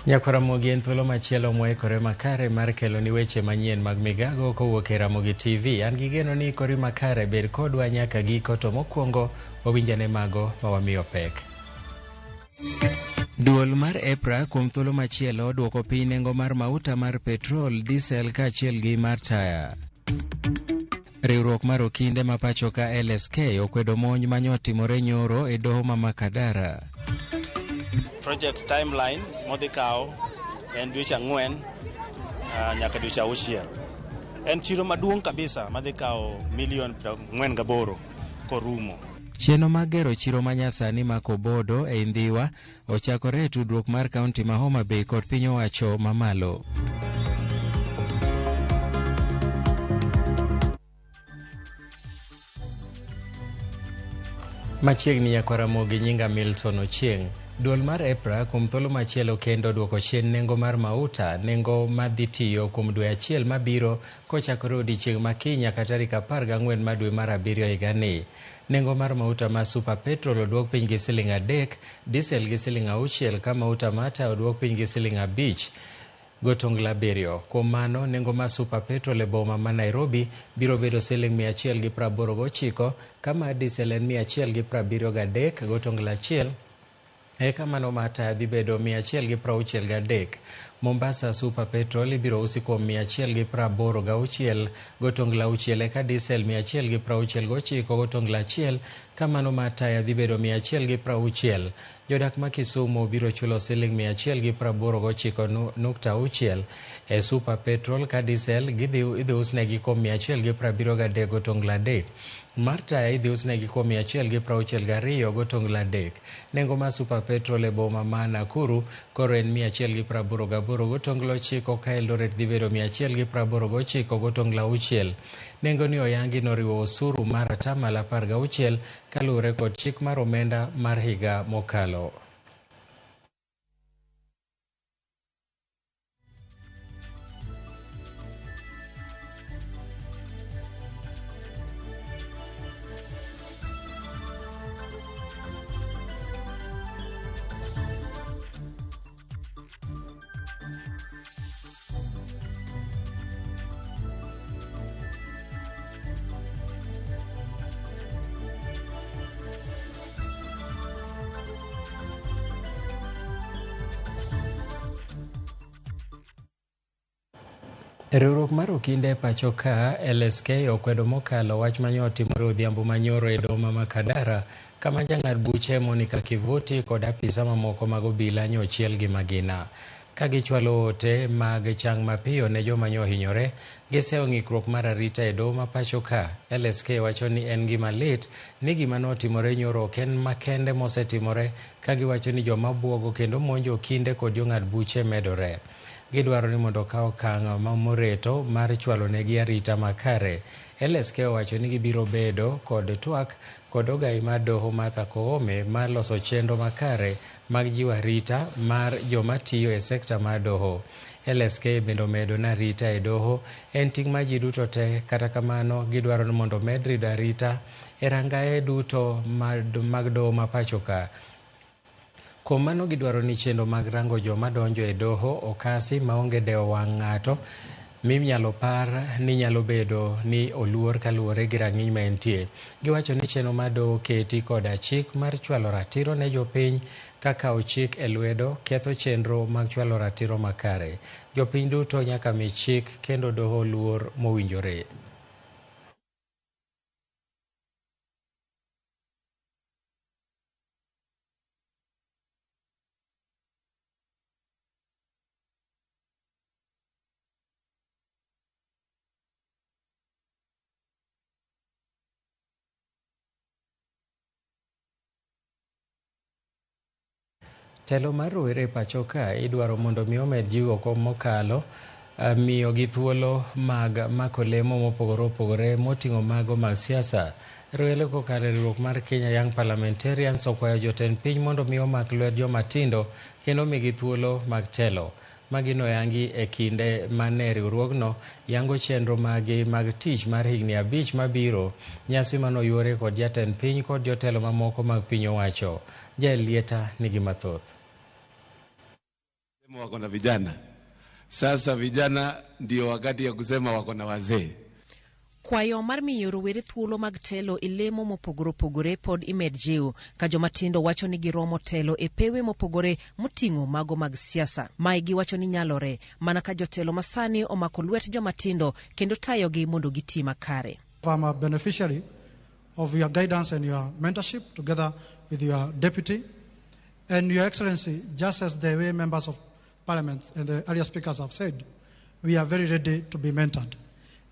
Nyakwar Ramogi en thuolo machielo mwaikore makare mar kelo ni weche manyien mag migago kowuok e Ramogi TV. An gi geno ni ikori makare bed kodwa nyaka giko to mokwongo wawinjane mago ma wamiyo pek. Duol mar EPRA kuom thuolo machielo duoko piny nengo mar mauta mar petrol, diesel kaachiel gi mar taya. Riwruok mar okinde ma pachoka LSK okwedo monj manyotimore nyoro e doho ma Makadara. Project timeline modhi kawo en dweche 4 nyaka dweche 6. En chiro maduong' kabisa madhi kawo milion 48 korumo. Chenro mar gero chiro manyasani ma Kobodo ei Ndhiwa ochakore e tudruok mar kaunti ma Homa Bay kod piny owacho mamalo. Machiegni nyakwar Ramogi nyinga Milton Ochieng'. Duol mar EPRA kuom thuolo machielo kendo duoko chien nengo mar mauta, nengo madhi tiyo kuom dwe achiel mabiro kochakore odiechieng' ma kiny nyaka tarik 14 mar dwe mar 7 higani. Nengo mar mauta ma super petrol oduok piny gi siling 3, diesel gi siling 6 ka mauta mata oduok piny gi siling 5 gotongla 7. Kuom mano, nengo mar super petrol e boma ma Nairobi biro bedo siling 189 ka mar diesel en 173 gotongla 1, eka mano mar taya dhi bedo 163. Mombasa super petrol ibiro usi kuom 186 gotongla 6 eka diesel 169 gotongla 1 ka mano mar taya dhi bedo 160. Jodak ma Kisumu biro chulo siling 189.6 e super petrol ka diesel idhi usnegi kuom 173 gotongla 3. Mar taya idhi usnegi kuom 162 gotongla 3. Nengo mar super petrol e boma ma Nakuru koro en 188 gotongla 9 ka Eldoret dhi bedo 189 gotongla 6. Nengo ni oyangi noriwo osuru mar 16% kaluwore kod chik mar omenda mar higa mokalo. Riwruok mar okinde e pacho ka LSK okwedo mokalo wach mane otimore odhiambo manyoro e doho ma Makadara kama jang'ad buche Monica Kivuti kod apisa mamoko mag obila nyochiel gi magina. Ka gichwalo ote mag chang mapiyo ne joma nyohinyore, giseyo ng'ikruok mar arita e doho ma pacho ka. LSK wacho ni en gima lit ni gima notimore nyoro ok en makende mosetimore, ka giwacho ni joma buogo kendo monjo okinde kod jong'ad buche medore. Gidwaro ni mondo okaw okang' moreto mar chwalo negi arita makare. LSK owacho ni gibiro bedo kod twak kod ogai mar doho Martha Koome mar loso chenro makare mag jiwo arita mar joma tiyo e sekta mar doho. LSK bende omedo ni arita e doho en ting' mar ji duto te, kata kamano gidwaro ni mondo omed rido arita e rangae duto mag doho ma pacho ka. Kuom mano gidwaro ni chenro mag rango joma donjo e doho okasi maonge dewo wang' ng'ato minyalo par ni nyalo bedo ni oluor kaluwore gi rang'iny ma entie. Giwacho ni chenro mar doho keti koda chik mar chwalo ratiro ne jopiny ka kawo chik e lwedo ketho chenro mag chwalo ratiro makare. Jopiny duto nyaka mi chik kendo doho luor mowinjore. Telo mar rowere e pacho ka idwaro mondo mi omed jiwo mokalo miyo gi thuolo mag mako lemo mopogore opogore moting'o mago mag siasa. Rowere kokalo e riwruok mar Kenya Young Parliamentarians okwayo jotend piny mondo mi omak lwet joma tindo kendo migi thuolo mag telo. Magi noyangi e kinde mane riwruogno yango chenro magi mag tich mar higni 5 mabiro. Nyasi manoyuore kod jatend piny kod jotelo mamoko mag piny owacho. Jael Lieta nigi mathoth. The Wako na vijana. Sasa vijana ndio wakati ya kusema wako na wazee. Kwayo mar miyo rowere thuolo mag telo e lemo mopogore opogore pod imed jiw ka jomatindo wacho ni giromo telo e pewe mopogore moting'o mago mag siasa. Mae giwacho ni nyalore mana ka jotelo masani omako lwet jomatindo kendo tayogi mondo giti makare. I'm a beneficiary of your guidance and your mentorship together with your deputy. And Your Excellency, just as the way members of Parliament and the earlier speakers have said, we are very ready to be mentored.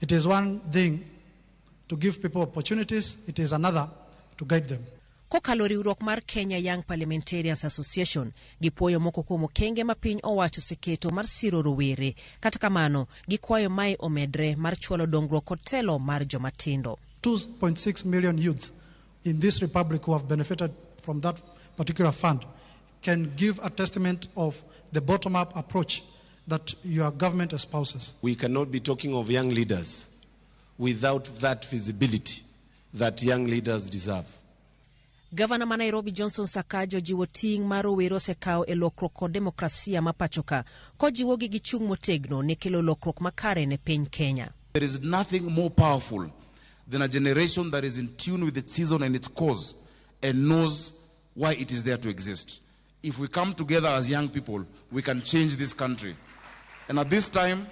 It is one thing to give people opportunities, it is another to guide them. Kokalo riwruok mar Kenya Young Parliamentarians Association, gipuoyo moko kuom okenge ma piny owacho oseketo mar siro rowere. Kata kamano, gikwayo mae omedre mar chwalo dongruok kod telo mar jomatindo. 2.6 million youths in this republic who have benefited from that particular fund can give a testament of the bottom-up approach that your government espouses. We cannot be talking of young leaders without that visibility that young leaders deserve. Gavana ma Nairobi Johnson Sakaja ojiwo ting' ma rowere osekawo e lokruok kod demokrasia ma pachoka kojiwogi gi chung' motegno ne kelo lokruok makare ne piny Kenya. There is nothing more powerful than a generation that is in tune with its season and its cause and knows why it is there to exist. If we come together as young people, we can change this country. And at this time,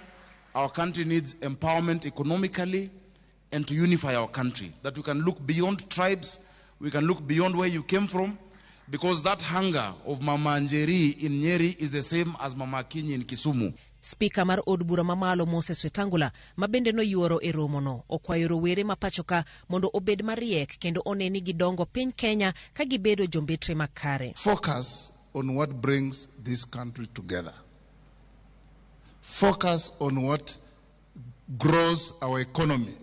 our country needs empowerment economically and to unify our country, that we can look beyond tribes, we can look beyond where you came from, because that hunger of Mama Njeri in Nyeri is the same as Mama Akinyi in Kisumu. Spika mar od bura mamalo Moses Wetangula ma bende noyuoro e romono okwayo rowere ma pachoka mondo obed mariek kendo one ni gidongo piny Kenya ka gibedo jombetre makare. Focus on what brings this country together. Focus on what grows our economy.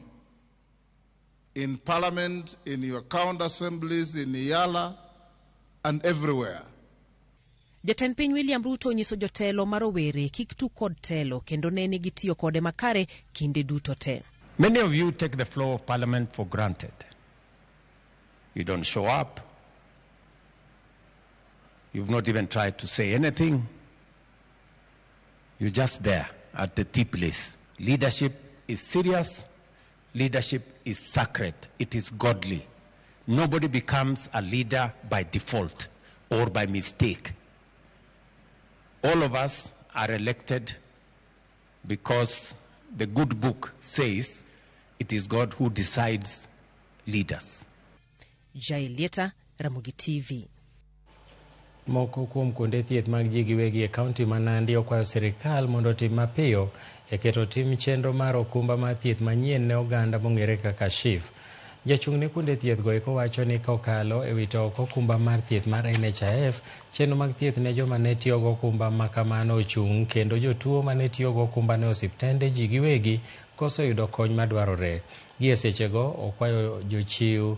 In parliament, in your county assemblies, in EALA, and everywhere. Jatend piny William Ruto onyiso jotelo ma rowere kik tug kod telo kendo ne ni gitiyo kode makare kinde duto te. Many of you take the floor of parliament for granted. You don't show up. You've not even tried to say anything. You're just there at the tea place. Leadership is serious. Leadership is sacred. It is godly. Nobody becomes a leader by default or by mistake. All of us are elected because the good book says it is God who decides leaders. Jailieta, Ramogi TV. Moko kuom kuonde thieth mag ji giwegi e kaunti ma Nandi okwayo sirikal mondo otim mapiyo e keto tim chenro mar okumba mar thieth manyien ne oganda mong'ere kaka SHIF. Jachung' ne kuonde thieth go eko wacho ni kokalo e wito oko okumba mar thieth mar NHIF, chenro mag thieth ne joma ne tiyo gi okumba ma kamano ochung' kendo jotuo mane tiyo gi okumba ne osiptende ji giwegi koso yudo kony madwarore. Gi e sechego okwayo jochiw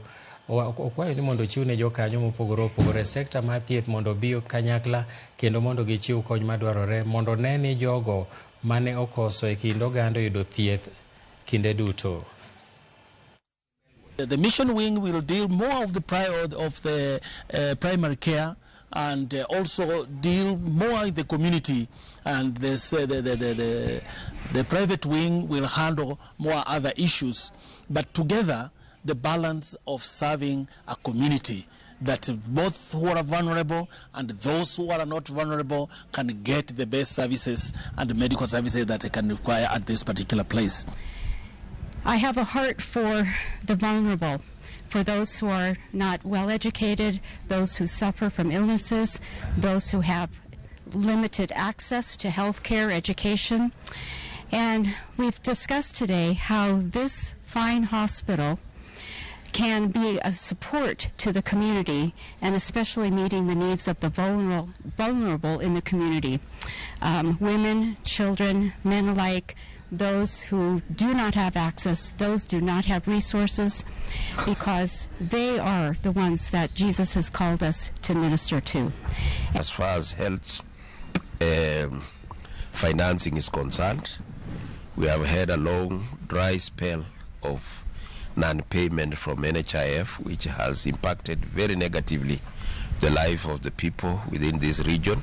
okwayo ni mondo ochiw ne jokanyo mopogore opogore e sekta mar thieth mondo obi kanyakla kendo mondo gichiw kony madwarore mondo ne ni jogo mane okoso e kind oganda oyudo thieth kinde duto. The mission wing will deal more of the primary care and also deal more in the community, and this, the private wing will handle more other issues. But together, the balance of serving a community that both who are vulnerable and those who are not vulnerable can get the best services and medical services that they can require at this particular place. I have a heart for the vulnerable, for those who are not well educated, those who suffer from illnesses, those who have limited access to health care, education. And we've discussed today how this fine hospital can be a support to the community, and especially meeting the needs of the vulnerable in the community. Women, children, men alike, those who do not have access, those do not have resources, because they are the ones that Jesus has called us to minister to. As far as health financing is concerned, we have had a long dry spell of non-payment from NHIF, which has impacted very negatively the life of the people within this region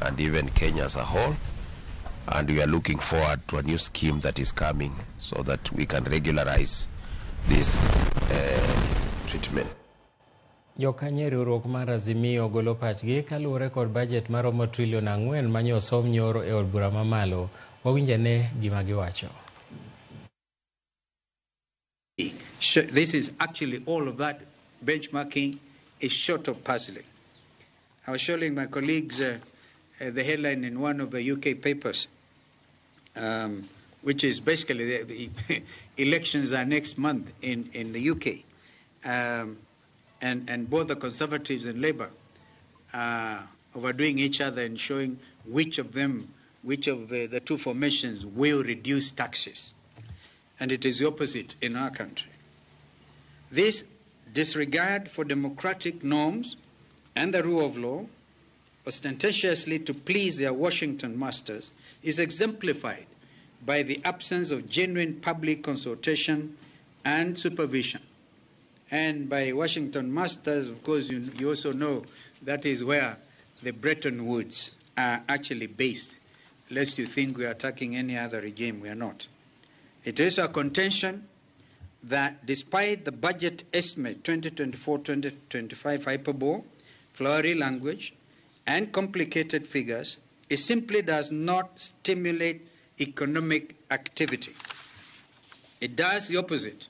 and even Kenya as a whole. And we are looking forward to a new scheme that is coming so that we can regularize this treatment. Jokanyo e riwruok mar Azimio golo pachgi kaluwore kod bajet maromo trilion 4 mane osom nyoro e od bura mamalo. Wawinj ane gima giwacho. This is actually all of that benchmarking is short of puzzling. I was showing my colleagues the headline in one of the UK papers, which is basically the elections are next month in the UK. And both the Conservatives and Labour are overdoing each other and showing which of them, which of the two formations will reduce taxes. And it is the opposite in our country. This disregard for democratic norms and the rule of law, ostentatiously to please their Washington masters, is exemplified by the absence of genuine public consultation and supervision. And by Washington masters, of course, you also know that is where the Bretton Woods are actually based, lest you think we are attacking any other regime. We are not. It is our contention that despite the budget estimate 2024-2025 hyperbole, flowery language, and complicated figures, it simply does not stimulate economic activity. It does the opposite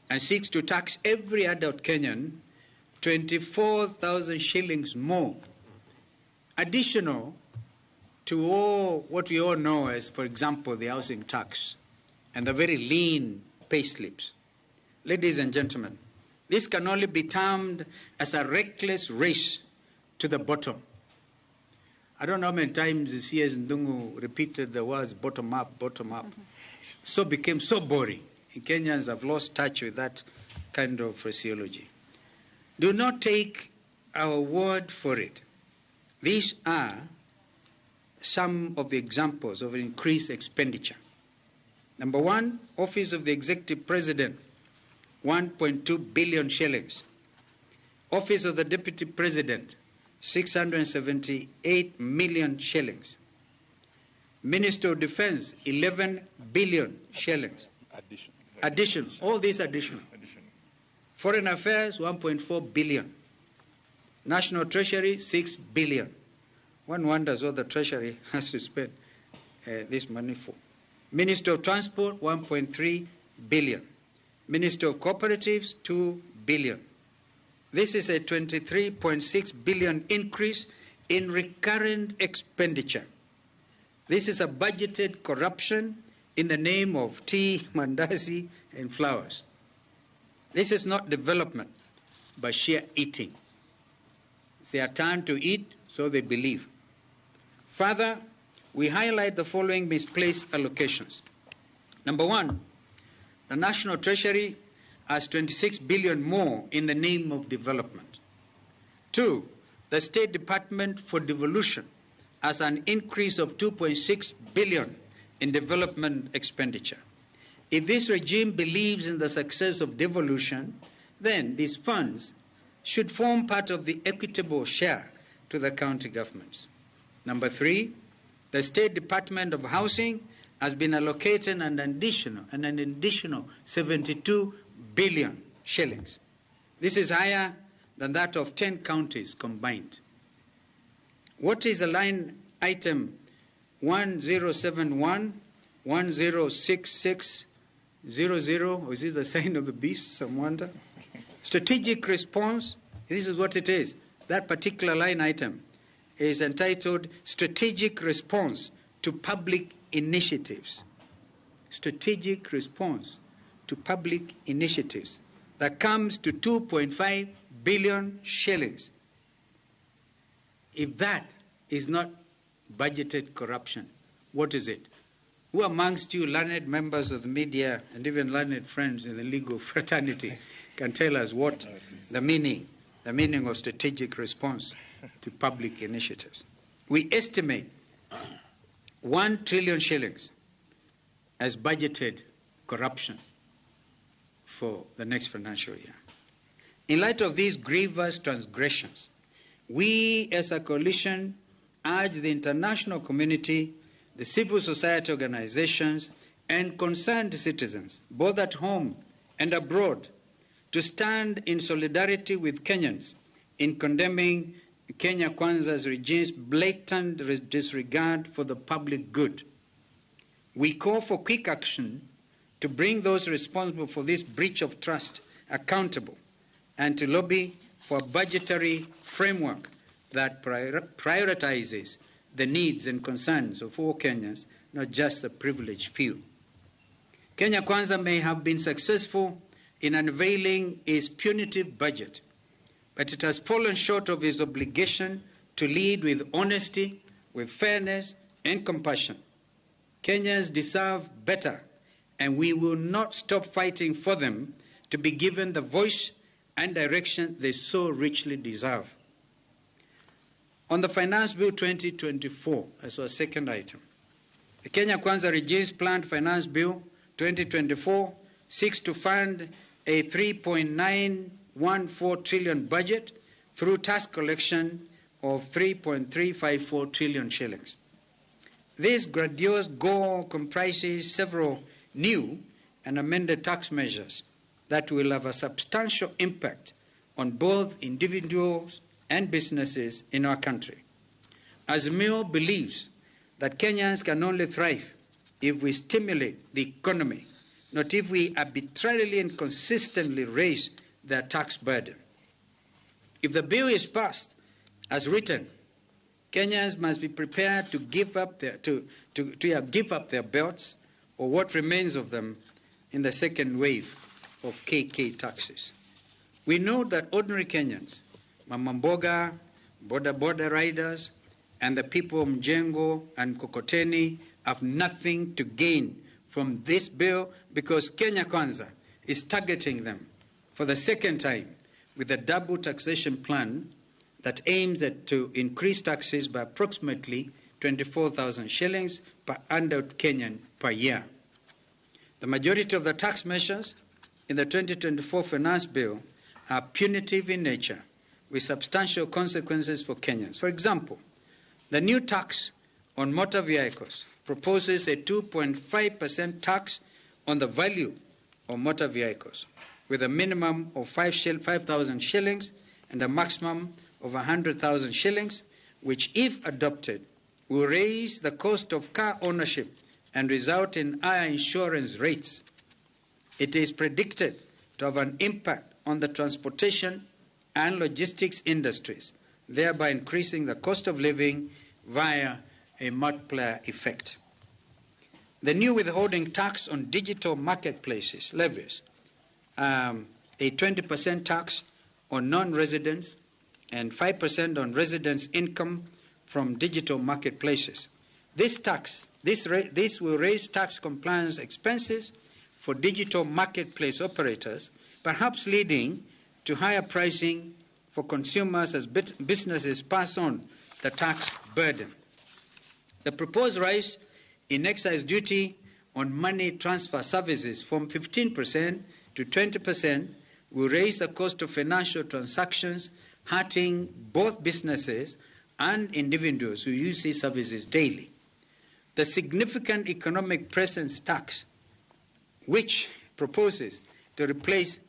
and seeks to tax every adult Kenyan 24,000 shillings more, additional to all what we all know as, for example, the housing tax and the very lean pay slips. Ladies and gentlemen, this can only be termed as a reckless race to the bottom. I don't know how many times the CS Ndung'u repeated the words bottom up, bottom up. So became so boring. Kenyans have lost touch with that kind of phraseology. Do not take our word for it. These are some of the examples of increased expenditure. Number one, Office of the Executive President, 1.2 billion shillings. Office of the Deputy President, 678 million shillings. Minister of Defense, 11 billion shillings. Addition. All these additional. Foreign Affairs, 1.4 billion. National Treasury, 6 billion. One wonders what the Treasury has to spend this money for. Minister of Transport, 1.3 billion. Minister of Cooperatives, 2 billion. This is a 23.6 billion increase in recurrent expenditure. This is a budgeted corruption in the name of tea, mandazi, and flowers. This is not development, but sheer eating. It's their turn to eat, so they believe. Further, we highlight the following misplaced allocations. Number one, the National Treasury has 26 billion more in the name of development. Two, the State Department for Devolution has an increase of 2.6 billion in development expenditure. If this regime believes in the success of devolution, then these funds should form part of the equitable share to the county governments. Number three, the State Department of Housing has been allocated an additional 72 billion shillings. This is higher than that of 10 counties combined. What is the line item 1071, 1066, 00? Or is it the sign of the beast, some wonder? Strategic response, this is what it is. That particular line item is entitled Strategic Response to Public Initiatives. Strategic Response to Public Initiatives. That comes to 2.5 billion shillings. If that is not budgeted corruption, what is it? Who amongst you learned members of the media and even learned friends in the legal fraternity can tell us what the meaning of strategic response to public initiatives? We estimate 1 trillion shillings as budgeted corruption for the next financial year. In light of these grievous transgressions, we as a coalition urge the international community, the civil society organizations, and concerned citizens, both at home and abroad, to stand in solidarity with Kenyans in condemning Kenya Kwanza's regime's blatant disregard for the public good. We call for quick action to bring those responsible for this breach of trust accountable and to lobby for a budgetary framework that prioritizes the needs and concerns of all Kenyans, not just the privileged few. Kenya Kwanza may have been successful in unveiling its punitive budget, but it has fallen short of its obligation to lead with honesty, with fairness, and compassion. Kenyans deserve better, and we will not stop fighting for them to be given the voice and direction they so richly deserve. On the Finance Bill 2024, as our second item, the Kenya Kwanza regime's planned Finance Bill 2024 seeks to fund a 3.914 trillion budget through tax collection of 3.354 trillion shillings. This grandiose goal comprises several new and amended tax measures that will have a substantial impact on both individuals and businesses in our country. Azimio believes that Kenyans can only thrive if we stimulate the economy, not if we arbitrarily and consistently raise their tax burden. If the bill is passed as written, Kenyans must be prepared to give up their, to give up their belts, or what remains of them, in the second wave of KK taxes. We know that ordinary Kenyans, mama mboga, boda boda riders, and the people of Mjengo and Mkokoteni have nothing to gain from this bill because Kenya Kwanza is targeting them for the second time with a double taxation plan that aims at to increase taxes by approximately 24,000 shillings per adult Kenyan per year. The majority of the tax measures in the 2024 Finance Bill are punitive in nature, with substantial consequences for Kenyans. For example, the new tax on motor vehicles proposes a 2.5% tax on the value of motor vehicles, with a minimum of 5,000 shillings and a maximum of 100,000 shillings, which, if adopted, will raise the cost of car ownership and result in higher insurance rates. It is predicted to have an impact on the transportation and logistics industries, thereby increasing the cost of living via a multiplier effect. The new withholding tax on digital marketplaces levies a 20% tax on non-residents and 5% on residents' income from digital marketplaces. This tax, this will raise tax compliance expenses for digital marketplace operators, perhaps leading to higher pricing for consumers as businesses pass on the tax burden. The proposed rise in excise duty on money transfer services from 15% to 20% will raise the cost of financial transactions, hurting both businesses and individuals who use these services daily. The significant economic presence tax, which proposes to replace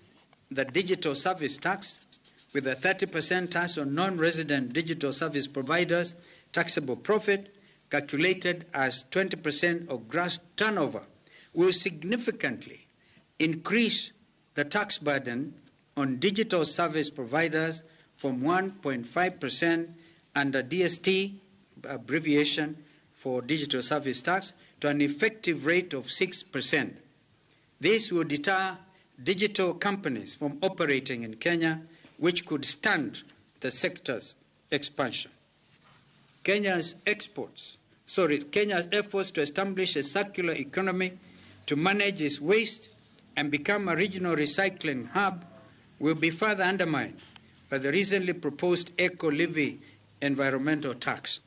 the digital service tax with a 30% tax on non-resident digital service providers' taxable profit, calculated as 20% of gross turnover, will significantly increase the tax burden on digital service providers from 1.5% under DST, abbreviation for digital service tax, to an effective rate of 6%. This will deter digital companies from operating in Kenya, which could stunt the sector's expansion. Kenya's efforts to establish a circular economy to manage its waste and become a regional recycling hub will be further undermined by the recently proposed eco-levy environmental tax,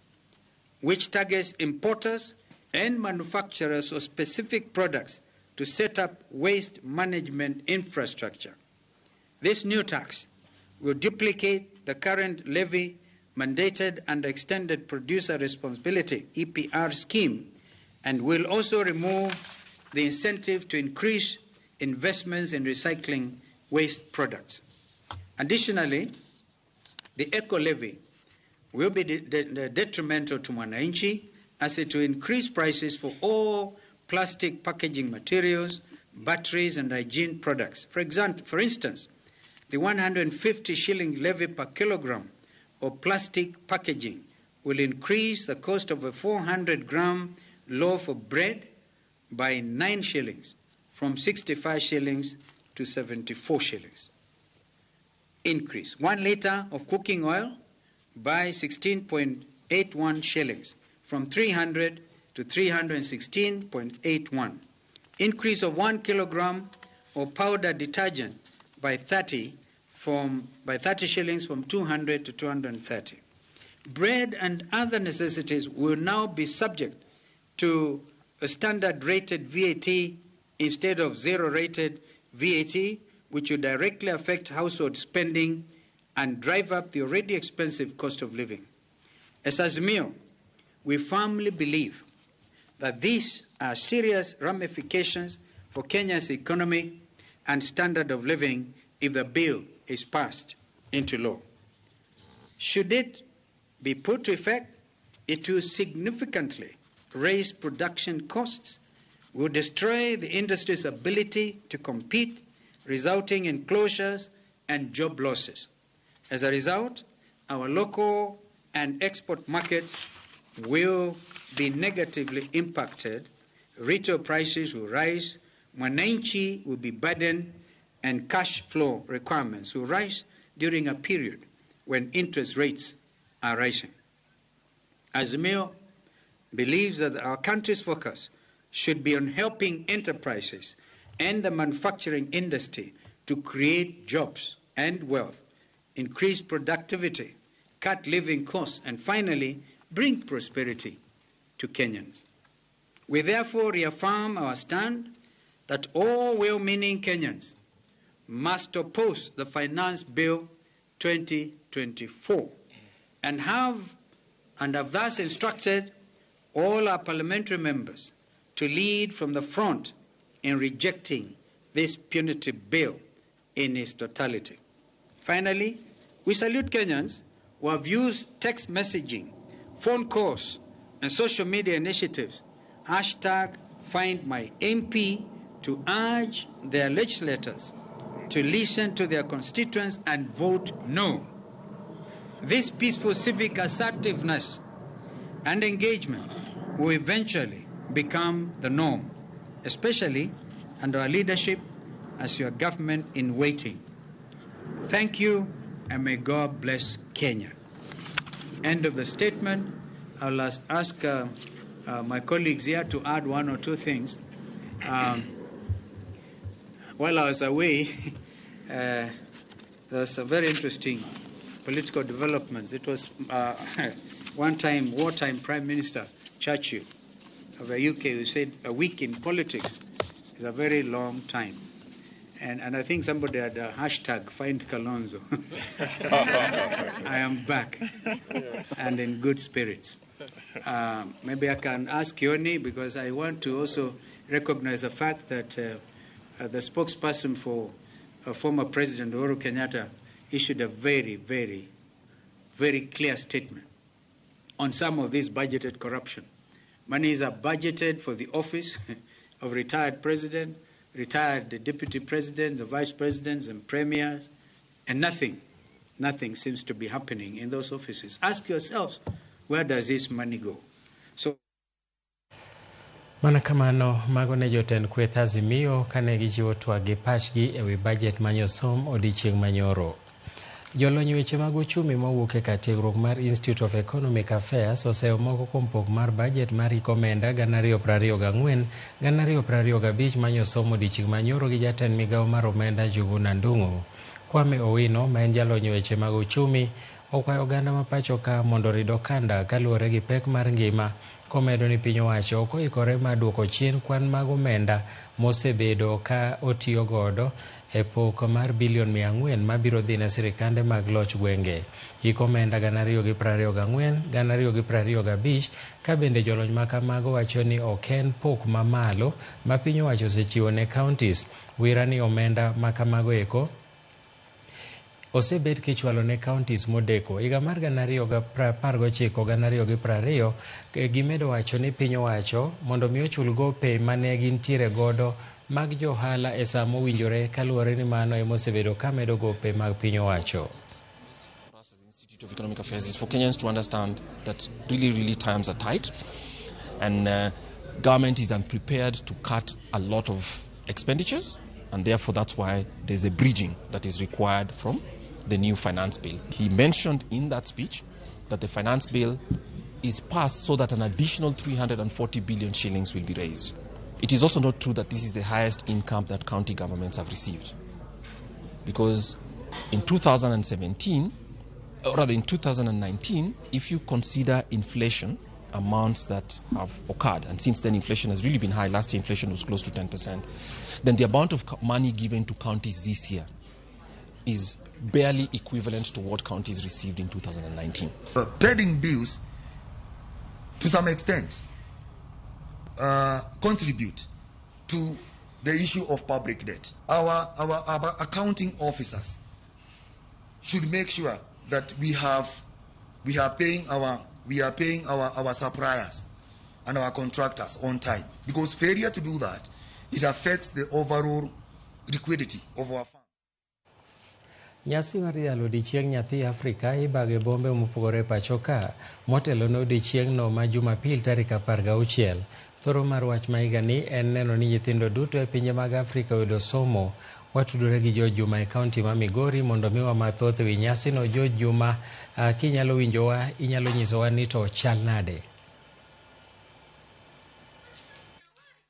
which targets importers and manufacturers of specific products to set up waste management infrastructure. This new tax will duplicate the current levy mandated under Extended Producer Responsibility, EPR scheme, and will also remove the incentive to increase investments in recycling waste products. Additionally, the eco levy will be detrimental to mwananchi as it will increase prices for all plastic packaging materials, batteries, and hygiene products. For example, for instance, the 150 shilling levy per kilogram of plastic packaging will increase the cost of a 400 gram loaf of bread by 9 shillings, from 65 shillings to 74 shillings. Increase 1 liter of cooking oil by 16.81 shillings, from 300 to 316.81. Increase of 1 kilogram of powder detergent by 30 shillings, from 200 to 230. Bread and other necessities will now be subject to a standard rated VAT instead of zero rated VAT, which will directly affect household spending and drive up the already expensive cost of living. As Azimio, we firmly believe that these are serious ramifications for Kenya's economy and standard of living if the bill is passed into law. Should it be put to effect, it will significantly raise production costs, will destroy the industry's ability to compete, resulting in closures and job losses. As a result, our local and export markets will be negatively impacted, retail prices will rise, mwananchi will be burdened, and cash flow requirements will rise during a period when interest rates are rising. Azimio believes that our country's focus should be on helping enterprises and the manufacturing industry to create jobs and wealth, increase productivity, cut living costs, and finally, bring prosperity to Kenyans. We therefore reaffirm our stand that all well-meaning Kenyans must oppose the Finance Bill 2024 and have thus instructed all our parliamentary members to lead from the front in rejecting this punitive bill in its totality. Finally, we salute Kenyans who have used text messaging, phone calls, and social media initiatives, #FindMyMP, to urge their legislators to listen to their constituents and vote no. This peaceful civic assertiveness and engagement will eventually become the norm, especially under our leadership as your government in waiting. Thank you, and may God bless Kenya. End of the statement. I'll ask my colleagues here to add one or two things. While I was away, there was a very interesting political developments. It was one time, wartime Prime Minister Churchill of the UK who said a week in politics is a very long time. And I think somebody had a hashtag, find Kalonzo. I am back, yes, and in good spirits. Maybe I can ask Yoni, because I want to also recognize the fact that the spokesperson for former President Uhuru Kenyatta issued a very, very, very clear statement on some of this budgeted corruption. Monies are budgeted for the office of retired president, retired deputy presidents, the vice presidents and premiers, and nothing seems to be happening in those offices. Ask yourselves, where does this money go? So Mana kamano mago ne jotend kweth Azimio kane gichiwo twak gi pachgi ewi bajet manyosom odiechieng' manyoro. Jolony weche mag uchumi mowuok e kar tiegruok mar Institute of Economic Affairs oseyo moko kuom pok mar bajet mar hik omenda 2024 2025 manyosom odiechieng' manyoro gi jatend migawo mar omenda Njuguna Ndung'u. Kwame Owino ma en jalony weche mag uchumi okwayo oganda ma pacho ka mondo orid okanda kaluwore gi pek mar ngima komedo ni piny owacho ok oikore mar duoko chien kwan mag omenda mosebedo ka otiyo godo e pok mar bilion 400 mabiro dhi ne sirikande mag loch gwenge. Hik omenda 2024 2025 ka bende jolony ma kamago wacho ni ok en pok mamalo ma piny owacho osechiwo ne counties. Wira ni omenda ma kamago eko osebed kichwalo ne counties modeko. Higa mar 2019 2020 gimedo wacho ni piny owacho mondo mi ochul gope mane gintiere godo mag johala e saa mowinjore kaluwore ni mano ema osebedo ka medo gope mag piny owacho. Institute of Economic Affairs is for Kenyans to understand that really, really times are tight and government is unprepared to cut a lot of expenditures, and therefore that's why there's a bridging that is required from the new finance bill. He mentioned in that speech that the finance bill is passed so that an additional 340 billion shillings will be raised. It is also not true that this is the highest income that county governments have received, because in 2017, or rather in 2019, if you consider inflation amounts that have occurred, and since then inflation has really been high, last year inflation was close to 10%, then the amount of money given to counties this year is barely equivalent to what counties received in 2019. Pending bills, to some extent, contribute to the issue of public debt. Our accounting officers should make sure that we are paying our suppliers and our contractors on time, because failure to do that, it affects the overall liquidity of our fund. Nyasi mar yalo odiechieng' nyathi Afrika ibago e bombe mopogore pacho ka motelo ne odiechieng'no ma Jumapil tarik 16. Thoro mar wach ma higani en neno ni nyithindo duto e pinje mag Afrika oyudo somo. Watudore gi George Juma e kaunti ma Migori mondo miwa mathoth ewi nyasino. George Juma, kinyalo winjowa, inyalo nyisowa ni to chal nade?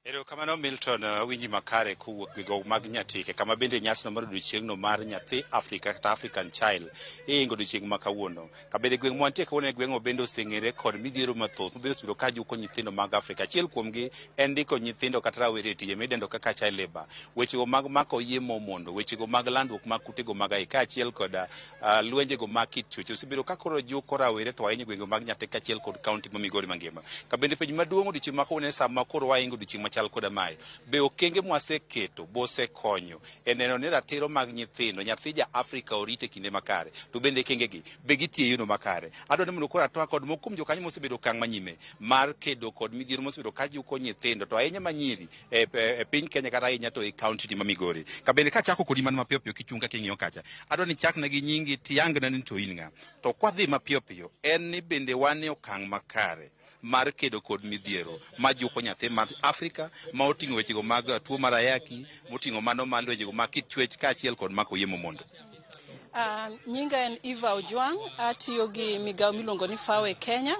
Erokamano Milton, awinji makare kowuok gigo mag Nyatike, kama bende nyasino mar odiechieng'no mar nyathi Afrika kata African Child ihingo odiechieng' ma kawuono. Kabende gweng' mwantie kawuono e gweng'o bende oseng'ere kod midhiero mathoth mabende osebedo ka juko nyithindo mag Afrika. Achiel kuomgi en ndiko nyithindo kata rawere e tije midendo kaka child labor, wechego mag mako yie momondo, wechego mag landruok mag kutego mag ayaki kaachiel kod lwenjego mag kit chwech osebedo ka koro juko rawere to ahinya gwenge mag Nyatike kaachiel kod kaunti ma Migori mangima. Kabende penjo maduong' odiechieng' ma kawuono en sama koro wahingo odiechieng' machal koda mae, be okenge mwaseketo bosekonyo e neno ni ratiro mag nyithindo, nyathi ja Afrika orite kinde makare, to bende kengegi be gitiyo e yono makare. Adwaro ni mondo koro atwa kod moko kuom jokanyo mosebedo okang' manyime mar kedo kod midhiero mosebedo ka juko nyithindo to ahinya manyiri e piny Kenya kata ahinya to e kaunti ma Migori. Kabende kachako kodi mana mapiyo piyo kichung' kaka ing'iyo kacha, adwaro ni chakna gi nyingi tiyangna ni to in ng'a. To kwadhi mapiyo piyo en ni bende wan e okang' makare mar kedo kod midhiero ma juko nyathi mar Afrika ma oting'o wechego mag tuo mar ayaki, moting'o mano mar lwenjego mag kit chwech kaachiel kod mako yie momondo. Nyinga en Eva Ojwang', atiyo gi migawo miluongo ni FAWE Kenya.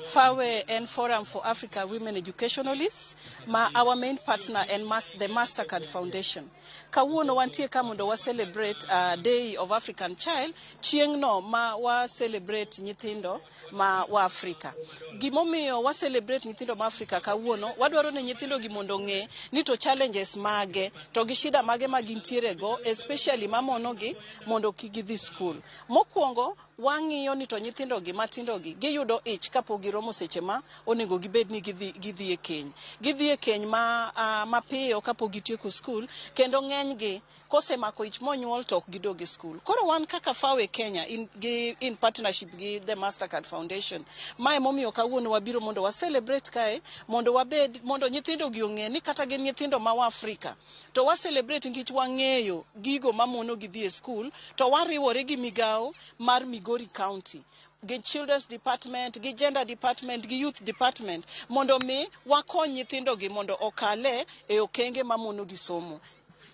FAWE en Forum for Africa Women Educationalists, ma our main partner en the Mastercard Foundation. Kawuono wantie ka mondo wa celebrate Day of African Child, chieng'no ma wa celebrate nyithindo ma wa Afrika. Gimomiyo wa celebrate nyithindo ma Afrika kawuono, wadwaro ni nyithindo gi mondo ong'e ni to challenges mage, to gi shida mage ma gintiere go, especially mamono gi mondo kik gidhi school. Mokwongo, wang'iyo ni to nyithindo gi matindo gi giyudo ich kapok giromo seche ma onego gibed ni gidhi e keny. Gidhi e keny mapiyo kapok gitieko school, kendo ng'enygi kosemako ich monyuol to ok gidog e school. Koro wan kaka FAWE Kenya in partnership gi the Mastercard Foundation, mae momiyo kawuono wabiro mondo wa celebrate kae, mondo wabed, mondo nyithindo gi ong'e ni kata gin nyithindo ma wa Afrika, to wa celebrate nikech wang'eyo gigo mamono gi dhi e school, to wariwore gi migawo mar Migori County, gi Children's Department, gi Gender Department, gi Youth Department, mondo mi wakony nyithindo gi mondo okale e okenge mamono gi somo.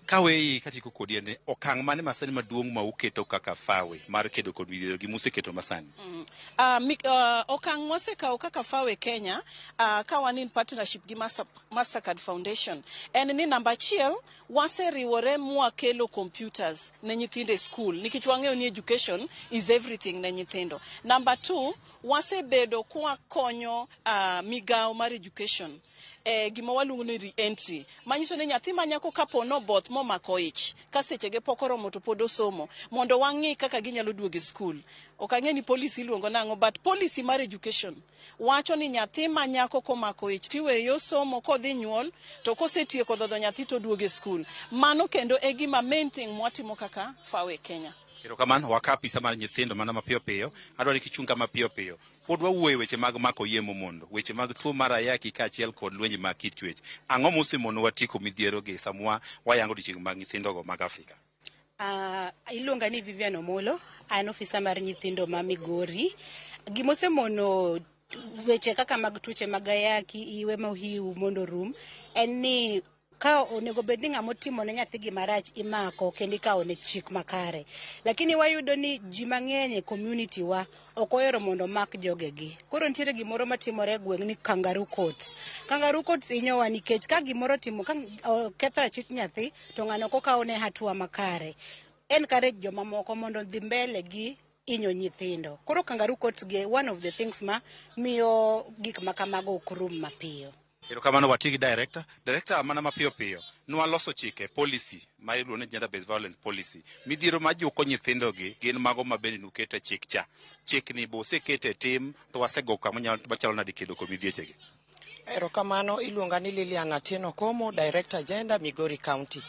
Kaweyi katieko kodi en ni okang' mane masani maduong' ma uketo kaka FAWE mar kedo kod midhiero gi museketo masani? Okang' mwasekawo kaka FAWE Kenya ka wan in partnership gi Mastercard Foundation en ni namba achiel waseriwore mwakelo computers ne nyithindo e school nikech wang'eyo ni education is everything ne nyithindo. Namba 2 wasebedo kwakonyo migawo mar education e gima waluongo ni re-entry manyiso ni nyathi ma nyako kapo noboth momako ich ka sechege pok oromo to pod osomo mondo wang'i kaka ginyalo duogo e school. Ok ang'e ni policy iluongo nang'o but policy mar education wacho ni nyathi ma nyako komako ich tiweyo osomo kodhi nyuol to kosetieko dhodho nyathi to duogo e school. Mano kendo e gima main thing mwatimo kaka FAWE Kenya. Erokamano, wakaw apisa mar nyithindo mana mapiyo piyo. Adwaro ni kichung' ka mapiyo piyo. Pod wawuoyo e weche mag mako yie momondo, weche mag tuo mar ayaki kaachiel kod lwenje mag kit chwech. Ang'o mosemonowa tieko midhierogi sama wayango odiochieng' mag nyithindogo mag Afrika? Iluonga ni Vivian Omolo, an ofisa mar nyithindo ma Migori. Gimosemono weche kaka mag tuoche mag ayaki, iwe mohiu mondo orum, en ni ka onego bed ni ng'ama otimo ne nyathi gima rach imako kendo ikawo ne chik makare. Lakini wayudo ni ji mang'eny e community wa ok ohero mondo omak jogegi. Koro nitiere gimoro matimore e gweng' ni kangaroo courts. Kangaroo courts hinyowa nikech ka gimoro otimo ka oketh ratich nyathi to ng'ano ok okaw ne hatua makare. Encourage jomamoko mondo odhi mbele gi hinyo nyithindo. Koro kangaroo courts gi one of the things ma miyo gik ma kamago ok rum mapiyo. Erokamano wati gi director. Director mana mapiyo piyo. Nwaloso chike policy ma iluongo ni gender based violence policy. Midhiero majuko nyithindogi gin mago ma bende nukete chik cha. Chikni bo osekete tim to wasego kama machalo nade kedo kod midhiechegi. Erokamano, iluonga ni Lilian Atieno Komo, Director Gender, Migori County.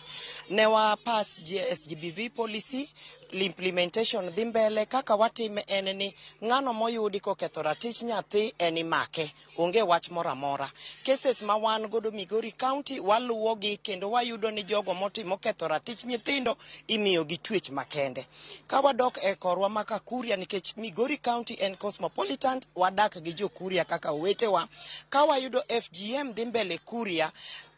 Ne wa pass SGBV policy, implementation dhi mbele. Kaka watime en ni ng'ano moyudi koketho ratich nyathi en imake, onge wach moro amora. Cases ma wan godo Migori County waluwogi kendo wayudo ni jogo motimo oketho ratich nyithindo imiyo gi twech makende. Ka wadok e korwa ma Kakuria, nikech Migori County en cosmopolitan, wadak gi jo Kuria kaka owetewa. Ka wayudo FGM dhi mbele Kuria,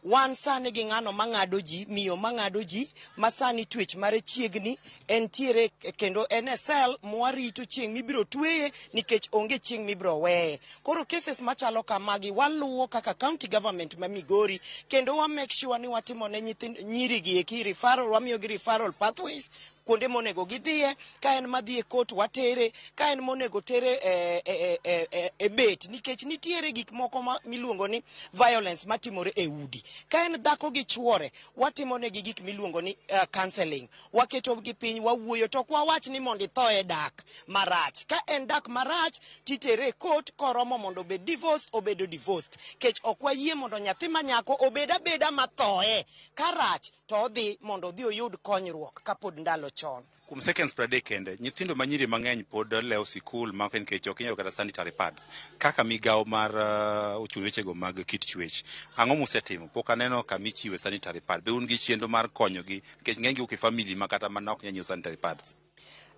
wan sani gi ng'ano mang'ado ji, miyo mang'ado ji, ma sani twech mare chiegni, entiere kendo en e cell mwarito chieng' mibiro tweye nikech onge chieng' mibiro weye. Koro cases machalo kamagi waluwo kaka county government ma Migori kendo wa make sure ni watimo ne nyithind nyiri gi eki referral, wamiyo gi referral pathways kuonde monego gidhiye. Ka en madhi e court watere, ka en monego tere e bet, nikech nitiere gik moko ma miluongo ni violence matimore e udi. Ka en dhako gi chuore, watimo negi gik miluongo ni counseling. Waketo gi piny, wawuoyo, to ok wawach ni mondo itho e dak marach. Ka en dak marach, titere e court koromo mondo obed divorced, obedo divorced. Kech ok wayie mondo nyathi ma nyako obed abeda mathoe. Ka rach, to odhi mondo odhi oyud konyruok kapod ndalo chon. Kuom seconds 30 kende, nyithindo ma nyiri mang'eny pod lewo sikul ma ok nikech ok inyiew kata sanitary pads. Kaka migawo mar ochung' wechego mag kit chwech, ang'o musetimo? Pok aneno kama ichiwe sanitary pad. Be un gi chenro mar konyogi nikech ng'eny gi wuok e family ma kata mana ok nyal nyiewo sanitary pads?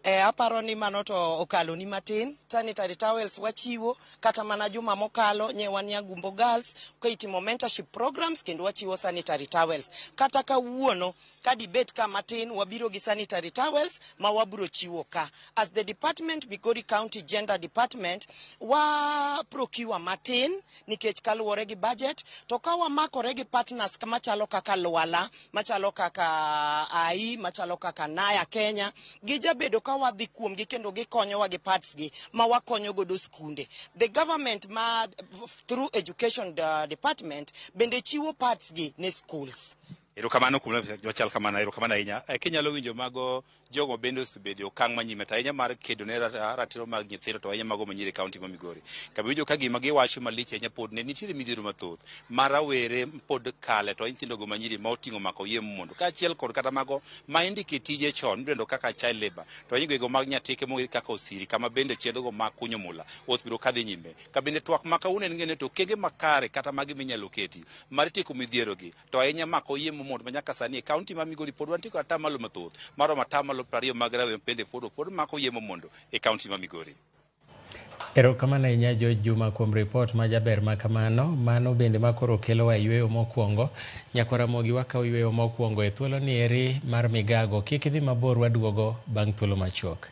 Aparo ni mano to okalo ni matin. Sanitary towels wachiwo kata mana juma mokalo nye wan Nyagumbo Girls ka itimo mentorship programs kendo wachiwo sanitary towels. Kata kawuono ka dibet ka matin wabiro gi sanitary towels ma wabiro chiwo ka. As the department, Migori County Gender Department, wa procure matin nikech kaluwore gi budget to ka wamakore gi partners machalo kaka Lwala, machalo kaka AI, machalo kaka Naya Kenya, gijabedo ka wadhi kuomgi kendo gikonyowa gi pads gi ma wakonyo godo skunde. The government ma through education department bende chiwo pads gi ne schools. Erokamano kuom machal kamano, erokamano ahinya. Kinyalo winjo mago jogo bende osebedo e okang' manyime to ahinya mar kedo ne ratiro mag nyithindo to ahinya mago manyiri e kaunti ma Migori. Kama iwinjo ka gima giwacho malich ahinya pod ne nitiere midhiero mathoth ma rawere pod kale to nyithindo go manyiri ma oting'o mako yie mondo kaachiel kod kata mago ma indiko e tije chon midendo kaka child labor to ahinya gwego mag Nyatike mong'ere kaka Osiri kama bende chenro go mag kunyo mula osebedo kadhi nyime. Ka bende twak ma kawuono en ng'ene to okenge makare kata magi minyalo keti mar tieko midhiero gi to ahinya mako yie mondo ma nyaka sani e kaunti ma Migori pod wantie kod atamalo mathoth maromo atamalo 20 mag rawere bende pod mako yie mondo e kaunti ma Migori. Erokamano ahinya George Juma kuom ripot ma jaber ma kamano. Mano bende ma koro kelowa e yweyo mokwongo. Nyakwar Ramogi wakawo yweyo mokwongo e thuolo ni eri mar migago. Kik idhi mabor waduogo bang' thuolo machuok.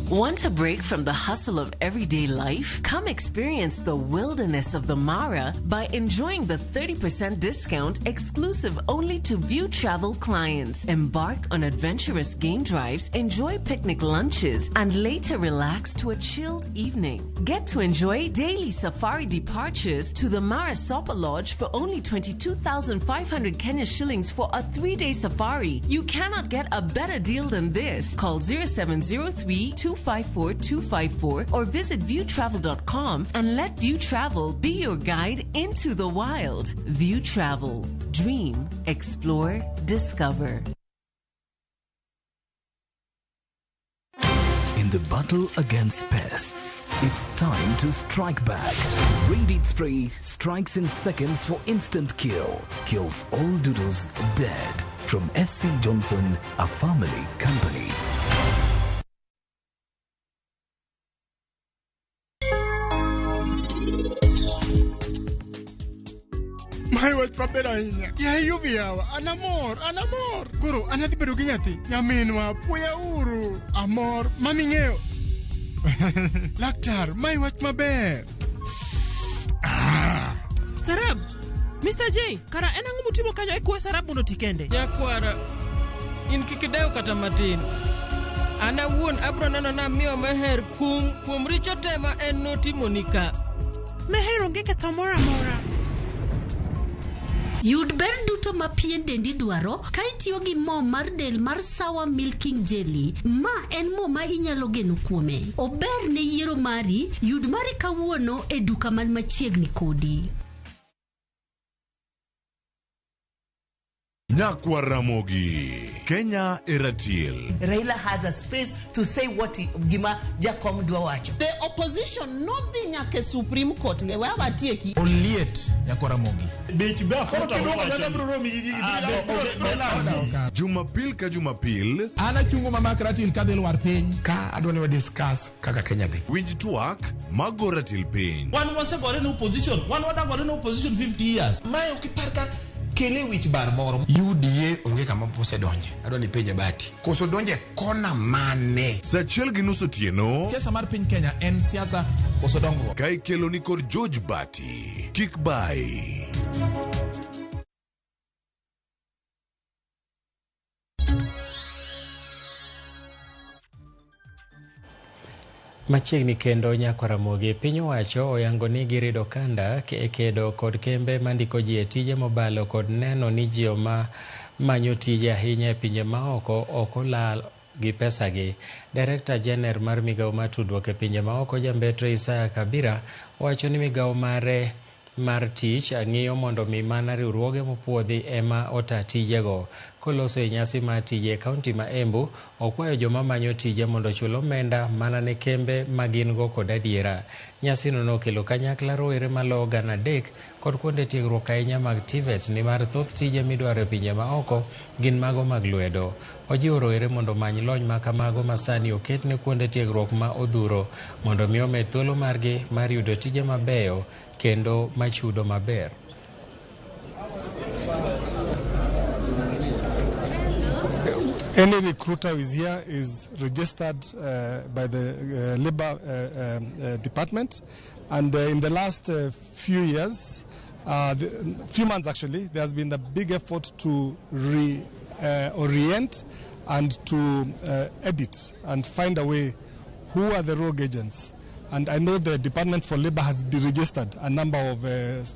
Want a break from the hustle of everyday life? Come experience the wilderness of the Mara by enjoying the 30% discount exclusive only to View Travel clients. Embark on adventurous game drives, enjoy picnic lunches, and later relax to a chilled evening. Get to enjoy daily safari departures to the Mara Sopa Lodge for only 22,500 Kenya shillings for a 3-day safari. You cannot get a better deal than this. Call 0703 254 254 or visit viewtravel.com and let View Travel be your guide into the wild. View Travel. Dream, explore, discover. In the battle against pests, it's time to strike back. Raid Spray strikes in seconds for instant kill. Kills all doodles dead. From SC Johnson, a family company. Mae wach maber ahinya. Yaye Yuvi yawa, an amor, an amor. Koro an adhi bedo gi nyathi. Nyaminwa, puoya uru. Amor, maming'eyo. Laktar, mae wach maber. Sarab, Mr. J, kara en ang'o mutimo kanyo ikuwe Sarab mondo oti kende? Nyakwara, in kik idew kata matin. An awuon abro neno namiyo Meher kum kuom richo te ma en notimoni ka. Meher onge ketho moro amora. Yud ber duto ma pien dendi dwaro ka itiyo gi mo mar del mar Sawa Milking Jelly. Ma en mo ma inyalo geno kuome. Ober ne yiero mari, yud mari kawuono e duka man machiegni kodi. Nyakwar Ramogi, Kenya e ratil. Raila has a space to say what gima Jakom dwa wacho. The opposition nodhi nyaka e Supreme Court. We watieki. Oliet Nyakwar Ramogi. Bech be Jumapil ka Jumapil. An achungo mamak ratil kadhi lwar piny. Ka adwa ni wa discuss kaka Kenya dhi. Winj twak mago ratil piny. Wan wasegore ne opposition. Wan wadagore ne opposition 50 years. Mae ok ipar ka kele wich bar moro. UDA onge kama osedonje. Adwa ni penje Bati. Koso donje kona mane? Saa 1:30 otieno. Siasa mar piny Kenya en siasa koso dongruok. Ka ikelo ni kod George Bati. Kik bai. Machiegni kendo Nyakwar Ramogi, piny owacho oyango ni girido kanda e kedo kod kembe mandiko ji e tije mobalo kod neno ni ji ma manyo tije ahinya e pinje maoko ok olal gi pesagi. Director General mar migawo mar tudruok e pinje maoko Jambetre Isaiah Kabira owacho ni migawo mare mar tich ng'iyo mondo mi mana riwruoge mopuodhi ema ota tijego. Koloso e nyasi mar tije e kaunti ma Embu, okwayo joma manyo tije mondo ochul omenda mana ne kembe ma gin go kod adiera. Nyasino nokelo kanyakla rowere maloyo 300 kod kuonde tiegruok ahinya mag TVET nimar thoth tije midwaro e pinje maoko gin mago mag lwedo. Ojiwo rowere mondo omany lony ma kamago ma sani oket ne kuonde tiegruok ma odhuro mondo mi omed thuolo margi mar yudo tije mabeyo kendo machudo maber. Any recruiter who is here is registered by the Labor Department, and in the last few years, few months actually, there has been a big effort to reorient and to edit and find a way who are the rogue agents. And I know the Department for Labor has deregistered a number of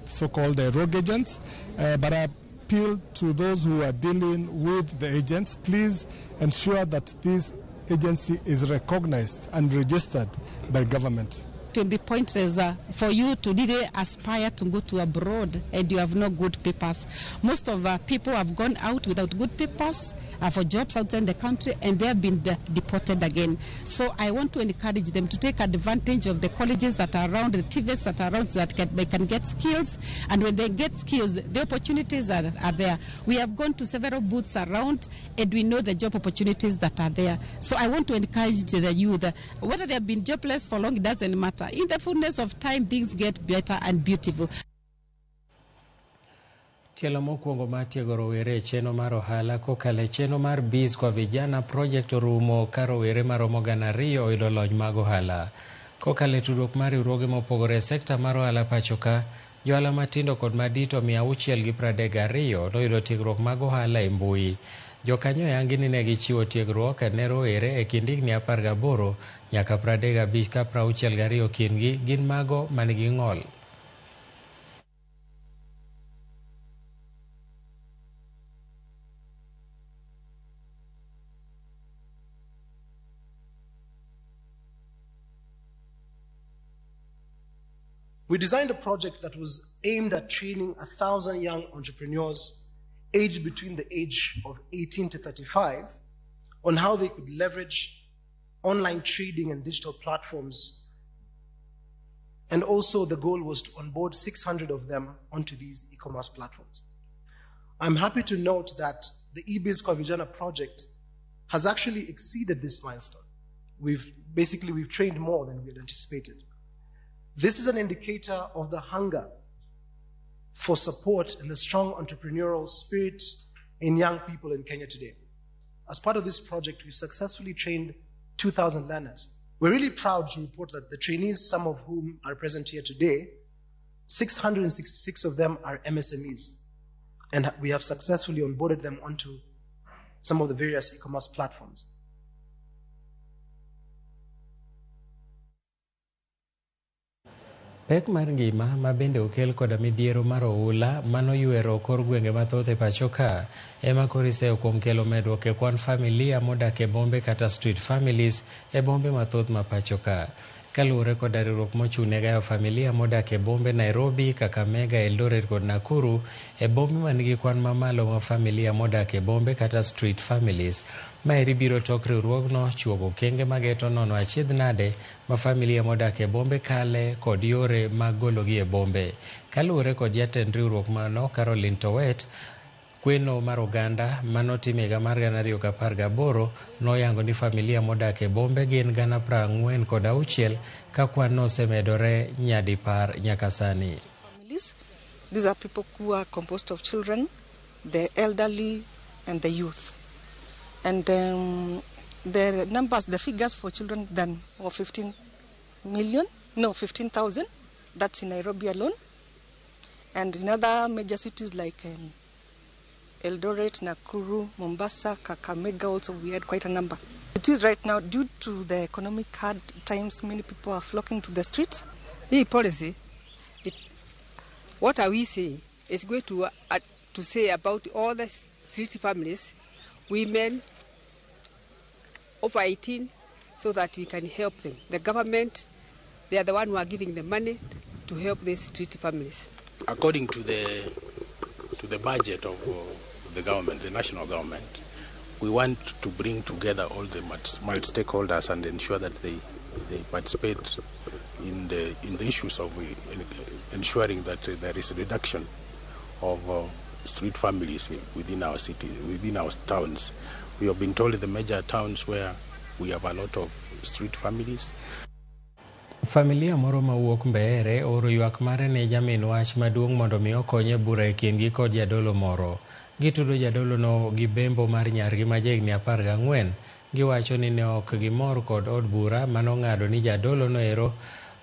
so-called rogue agents, but I appeal to those who are dealing with the agents, please ensure that this agency is recognized and registered by government. It will be pointless for you to really aspire to go to abroad and you have no good papers. Most of people have gone out without good papers for jobs outside the country, and they have been deported again. So I want to encourage them to take advantage of the colleges that are around, the TVETs that are around, so that they can get skills. And when they get skills, the opportunities are there. We have gone to several booths around, and we know the job opportunities that are there. So I want to encourage the youth, whether they have been jobless for long, it doesn't matter. In the fullness of time, things get better and beautiful. Tielo mokwongo mar tiego rowere e chenro mar ohala kokalo e chenro mar Biz kwa Vijana project orumo ka rowere maromo 2,000 oyudo lony mag ohala. Kokalo e tudruok mar riwruoge mopogore e sekta mar ohala pacho ka, johala matindo kod madito 632 noyudo tiegruok mag ohala e mbui. Jokanyo oyangi ni ne gichiwo tiegruok ne rowere e kind higni 18 nyaka 35 ka 62 kindgi gin mago manigi ng'ol. We designed a project that was aimed at training 1,000 young entrepreneurs aged between the age of 18 to 35 on how they could leverage online trading and digital platforms. And also the goal was to onboard 600 of them onto these e-commerce platforms. I'm happy to note that the eBiz kwa Vijana project has actually exceeded this milestone. We've trained more than we had anticipated. This is an indicator of the hunger for support and the strong entrepreneurial spirit in young people in Kenya today. As part of this project, we've successfully trained 2,000 learners. We're really proud to report that the trainees, some of whom are present here today, 666 of them are MSMEs, and we have successfully onboarded them onto some of the various e-commerce platforms. Pek mar ngima ma bende okel koda midhiero mar oula manoywero kor gwenge mathoth e pacho ka ema koro iseyo kuom kelo medruok e kwan familia modak e bombe kata street families e bombe mathoth ma pacho ka. Kaluwore koda riwruok mochung' ne gayo familia modak e bombe Nairobi, Kakamega, Eldoret kod Nakuru e bombe manigi kwan mamalo ma familia modak e bombe kata street families. Maeri biro tok riwruogno chuogo okenge mageto nono achiedh nade ma familia modak e bombe kale kod yore mag gologi e bombe. Kaluwore kod jatend riwruok mano Caroline Towet, kweno mar oganda manotim higa mar 2018 noyango ni familia modak e bombe gin 46,000 ka kwan no osemedore nyadipar nyaka sani. These are people who are composed of children, the elderly and the youth. And the numbers, the figures for children then were 15,000. That's in Nairobi alone. And in other major cities like Eldoret, Nakuru, Mombasa, Kakamega also we had quite a number. It is right now, due to the economic hard times, many people are flocking to the streets. The policy, what are we saying? It's going to say about all the street families, women over 18, so that we can help them. The government, they are the one who are giving the money to help these street families. According to the budget of the government, the national government, we want to bring together all the multi-stakeholders and ensure that they participate in the issues of ensuring that there is a reduction of street families within our city, within our towns. We have been told the major towns where we have a lot of street families. Familia moro mawuok Mbeere ooro ywak mare ne jamin wach maduong' mondo mi okonye bura e kindgi kod jadolo moro. Gitudo jadolono gi bembo mar nyargi ma jahigni 14. Giwacho ni ne ok gimor kod od bura manong'ado ni jadolono ero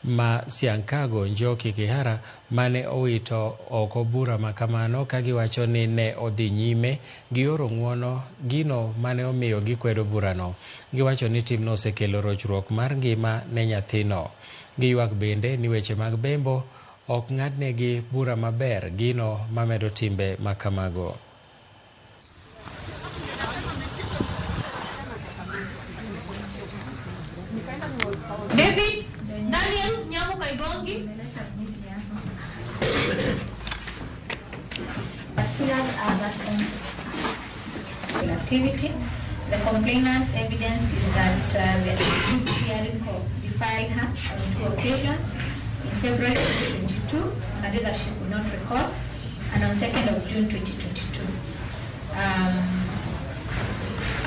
ma Siankago Njoki Kihara mane owito oko bura makamano ka giwacho ni ne odhi nyime gi oro ng'uono gino mane omiyo gikwedo burano. Giwacho ni timno osekelo rochruok mar ngima ne nyathino. Giywak bende ni weche mag bembo ok ng'adnegi bura maber, gino mamedo timbe makamago. David Daniel Kaigongi? Activity. The complainant's evidence is that the accused herein defiled her on two occasions, in February 2022, on a day that she could not recall, and on 2nd of June 2022.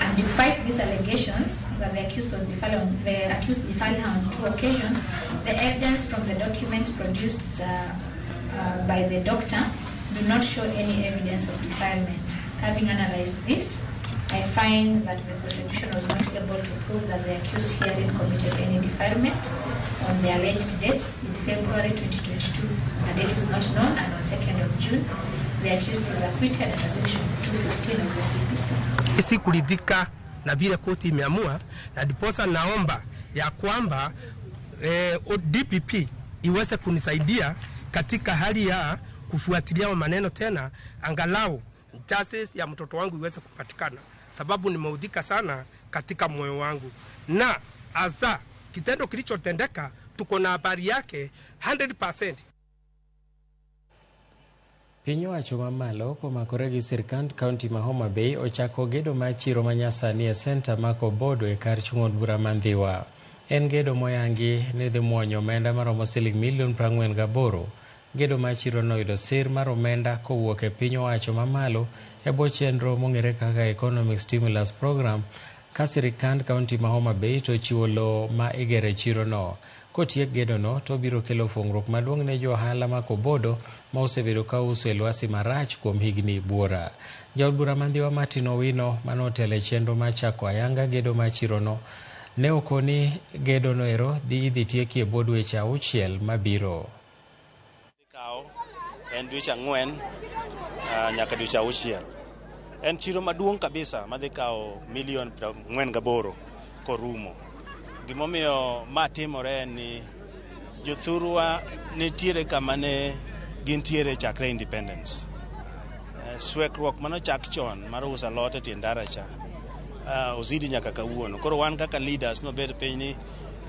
And despite these allegations that the accused was defiled on, the accused defiled her on two occasions, the evidence from the documents produced by the doctor do not show any evidence of defilement. Having analyzed this, I find that the prosecution was not able to prove that the accused herein committed any defilement on the alleged dates in February 2022. The date is not known, and on 2nd of June, the accused is acquitted under section 215 of the CPC. Sikuridhika na vile koti imeamua, na ndiposa naomba ya kwamba DPP iweze kunisaidia katika hali ya kufuatilia maneno tena, angalau justice ya mtoto wangu iweze kupatikana, sababu nimeudhika sana katika moyo wangu, na hasa kitendo kilichotendeka tuko na habari yake 100%. Piny owacho mamalo komakore gi sirkand kaunti ma Homa Bay ochako gedo mar chiro manyasani e senta ma Kobodo e kar chung' od bura ma Ndhiwa. En gedo moyangi ni dhi muonyo omenda maromo siling milion 48. Gedo mar chiro no oyudo sir mar omenda kowuok e piny owacho mamalo e bwo chenro mong'ere kaka Economic Stimulus Program, ka sirkand kaunti ma Homa Bay to ochiwo lowo ma igere chiro no. Kotiek gedono to biro kelo fungruok maduong' ne jo ohala ma Kobodo ma osebedo ka uso e lwasi marach kuom higni buora. Jaod bura ma Ndhiwa Martin Owino mane otelo e chenro mar chako ayanga gedo mar chirono ne okoni gedono ero idhi tieki e bwo dweche 6 mabiro. En dweche 4 nyaka dweche 6. En chiro maduong' kabisa madhi kawo milion 48 korumo. Gimomiyo ma timore en ni jothurwa nitiere kama ne gintiere chakre independence. Swekruok manochak chon mar uso alot e tie ndara cha ozidi nyaka kawuono. Koro wan kaka leaders nobed piny ni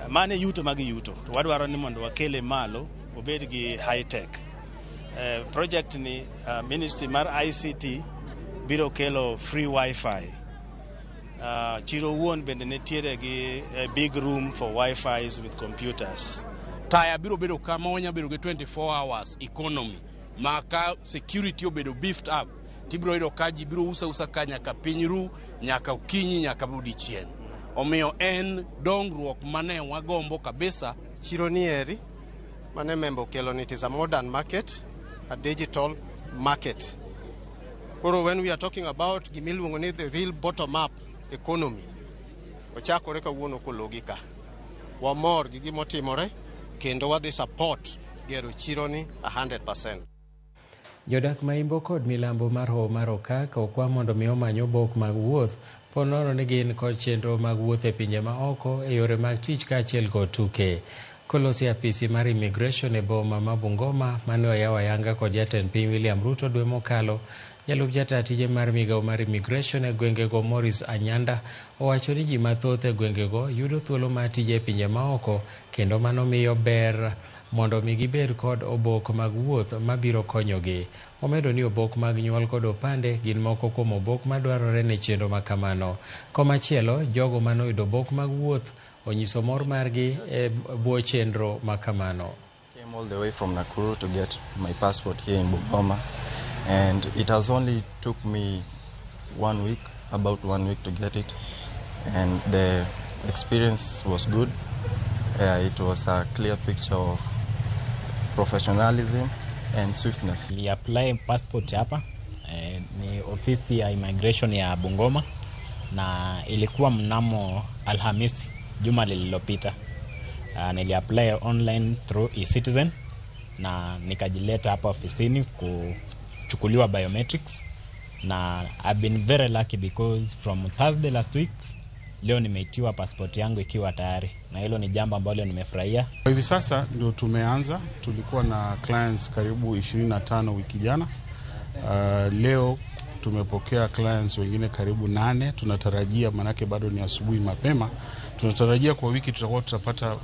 mane yuto magi yuto to wadwaro ni mondo wakele malo obed gi high tech. Project ni ministry mar ICT biro kelo free wifi. Chiro wuon bende nitiere gi a big room for wifi's with computers. Taya biro bedo kama wanya bedo gi 24 hours economy ma ka security obedo beefed up tibiro yudo ka ji biro usa ka nyaka piny ru, nyaka okinyi, nyaka odiechieng'. Omiyo en dongruok mane wagombo kabisa. Chiro ni eri mane Membo okelo ni it is a modern market, a digital market. Koro when we are talking about gimiluongo ni the real bottom up economy, ochakore kawuono kologi ka. Wamor gi gimotimore kendo wadhi support gero chiro ni 100%. Jodak ma Imbo kod milambo mar Hoho mar Okak okwa mondo mi omany obok mag wuoth po nono ni gin kod chenro mag wuoth e pinje ma oko e yore mag tich kaachiel kod tuke. Kolosi apisi mar immigration e boma ma Bungoma mane oyaw ayanga kod jatend piny William Ruto dwe mokalo, jalup jata tije mar migawo mar immigration e gwengego Maurice Anyanda owacho ni ji mathoth e gwengego yudo thuolo mar tije e pinje maoko kendo mano miyo ber mondo mi gibed kod obok mag wuoth mabiro konyogi. Omedo ni obok mag nyuol kod opande gin moko kuom obok madwarore ne chenro makamano. Komachielo, jogo manoyudo obok mag wuoth onyiso mor margi e bwo chenro makamano. Came all the way from Nakuru to get my passport here in Bungoma, and it has only took me 1 week, about 1 week to get it, and the experience was good. It was a clear picture of professionalism and swiftness. Nili-apply passport hapa ni ofisi ya immigration ya Bungoma, na ilikuwa mnamo Alhamisi juma lililopita. Nili-apply online through eCitizen na nikajileta hapa ofisini kuchukuliwa biometrics, na I've been very lucky because from Thursday last week leo nimeitiwa passport yangu ikiwa tayari, na hilo ni jambo ambalo nimefurahia. Hivi sasa ndio tumeanza, tulikuwa na clients karibu 25 wiki jana. Leo tumepokea clients wengine karibu 8, tunatarajia manake bado ni asubuhi mapema, Tunatarajia kwa wiki tutakuwa tutapata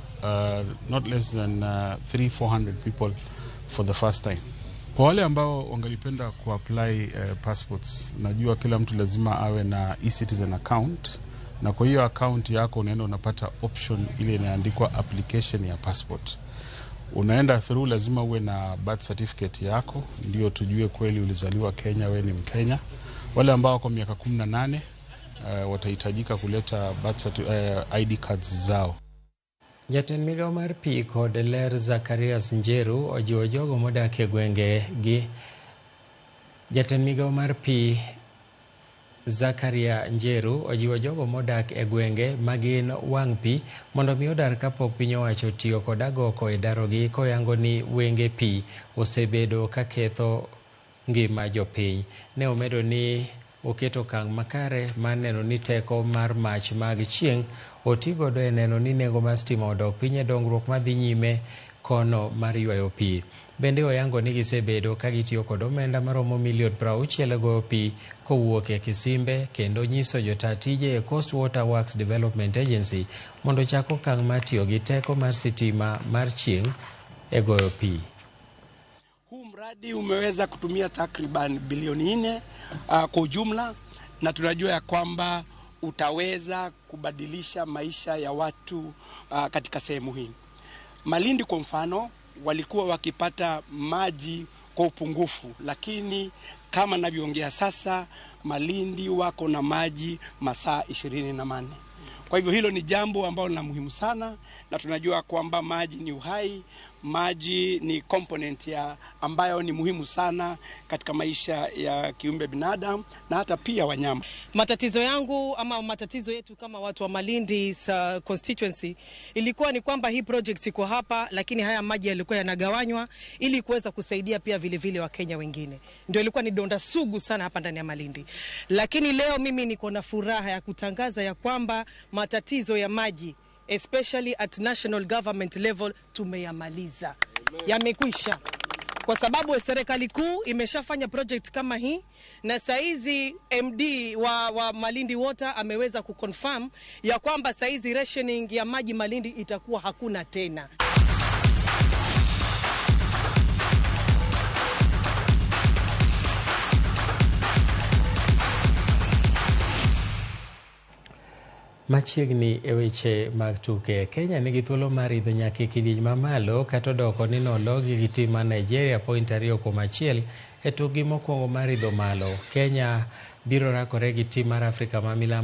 not less than 300-400 people for the first time. Kwa wale ambao wangalipenda kuapply passports, najua kila mtu lazima awe na e-citizen account, na kwa hiyo account yako unaenda unapata option ile inaandikwa application ya passport. Unaenda through, lazima uwe na birth certificate yako ndio tujue kweli ulizaliwa Kenya, we ni Mkenya. Wale ambao wako miaka 18 watahitajika kuleta birth ID cards zao. Jatend migao mar pi kod ler Zacharias Njeru ojiwo jogo modak e gwenge gi. Jatend migao mar pi Zakaria Njeru ojiwo jogo modak e gwenge magin wang' pi mondo mi odar kapok piny owacho tiyo kod agoko e darogi, koyango ni wenge pi osebedo ka ketho ngima jopiny. Ne omedo ni oketo okang' makare mar neno ni teko mar mach mag chieng' otigodo e neno ni nengo mar stima odok piny e dongruok madhi nyime kono mar ywayo pi. Bende oyango ni gisebedo ka gitiyo kod omenda maromo milion 60 e goyo pi kowuok e Kisimbe, kendo nyiso jotaa tije e Coast Water Works Development Agency mondo ochak okang' mar tiyo gi teko mar sitima mar chieng' e goyo pi. Huu mradi umeweza kutumia takriban bilioni 4 kwa ujumla, na tunajua ya kwamba utaweza kubadilisha maisha ya watu katika sehemu hii. Malindi kwa mfano walikuwa wakipata maji kwa upungufu, lakini kama ninavyoongea sasa Malindi wako na maji masaa 24. Kwa hivyo hilo ni jambo ambalo ni la muhimu sana, na tunajua kwamba maji ni uhai, maji ni component ya ambayo ni muhimu sana katika maisha ya kiumbe binadamu na hata pia wanyama. Matatizo yangu ama matatizo yetu kama watu wa Malindi constituency ilikuwa ni kwamba hii project iko hapa, lakini haya maji yalikuwa yanagawanywa ili kuweza kusaidia pia vile vile Wakenya wengine. Ndio ilikuwa ni donda sugu sana hapa ndani ya Malindi. Lakini leo mimi niko na furaha ya kutangaza ya kwamba matatizo ya maji especially at national government level tumeyamaliza. Yamekwisha. Kwa sababu serikali kuu imeshafanya project kama hii, na saizi MD wa Malindi Water ameweza kuconfirm ya kwamba saizi rationing ya maji Malindi itakuwa hakuna tena. Machiegni e weche mag tuke, Kenya nigi thuolo mar idho nyaka e kidieny mamalo kata odoko ni nologi gi tim mar Nigeria point 2-1 e tukgi mokwongo mar idho malo. Kenya biro rakore gi tim mar Afrika ma milambo.